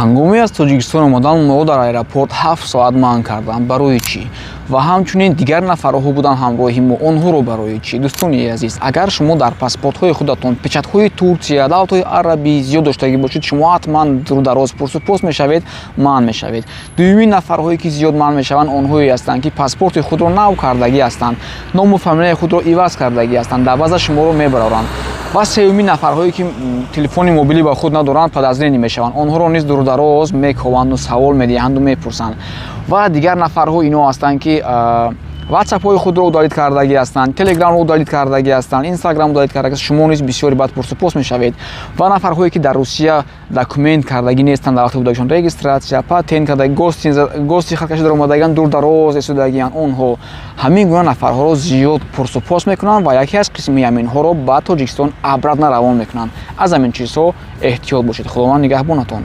Ҳангоме аз Тоҷикистон омадан, моро дар аэропорт 7 соат манъ карданд. Барои чӣ? Ва ҳамчунин дигар нафарҳо буданд ҳамроҳи мо, онҳоро барои чӣ? Дӯстони азиз, агар шумо дар паспортҳои худатон печатҳои Турсия, давлатҳои арабӣ зиёд доштагӣ бошед, шумо ҳатман дурудароз пурсупос мешавед, манъ мешавед. Дуюмин нафарҳое, ки зиёд манъ мешаванд, онҳое ҳастанд, ки паспорти худро нав кардагӣ ҳастанд, ному фамилияи худро иваз кардагӣ ҳастанд, дар баъза шуморо мебароранд. Ва сеюмин нафарҳое, ки телефони мобилӣ ба худ надоранд, подозрение мешаванд, онҳоро низ дурудароз мекованду савол медиҳанду мепурсанд. Ва дигар нафарҳо ино ҳастанд, ки ватсапҳои худро удалить кардагӣ ҳастанд, телеграмро удалить кардагӣ ҳастанд, инстаграм удалить кардагӣ, шумо низ бисёре баъд пурсупос мешавед. Ва нафарҳое, ки дар Русия документ кардагӣ нестанд, дар вақти будагишон регистрация, патент кардаги, гости хаткаши даромадагиан, дурдароз истодагианд, онҳо, ҳамин гуна нафарҳоро зиёд пурсупос мекунанд ва яке аз қисми ҳаминҳоро ба Тоҷикистон обратно равон мекунанд. Аз ҳамин чизҳо эҳтиёт бошед. Худованд нигаҳбонатон.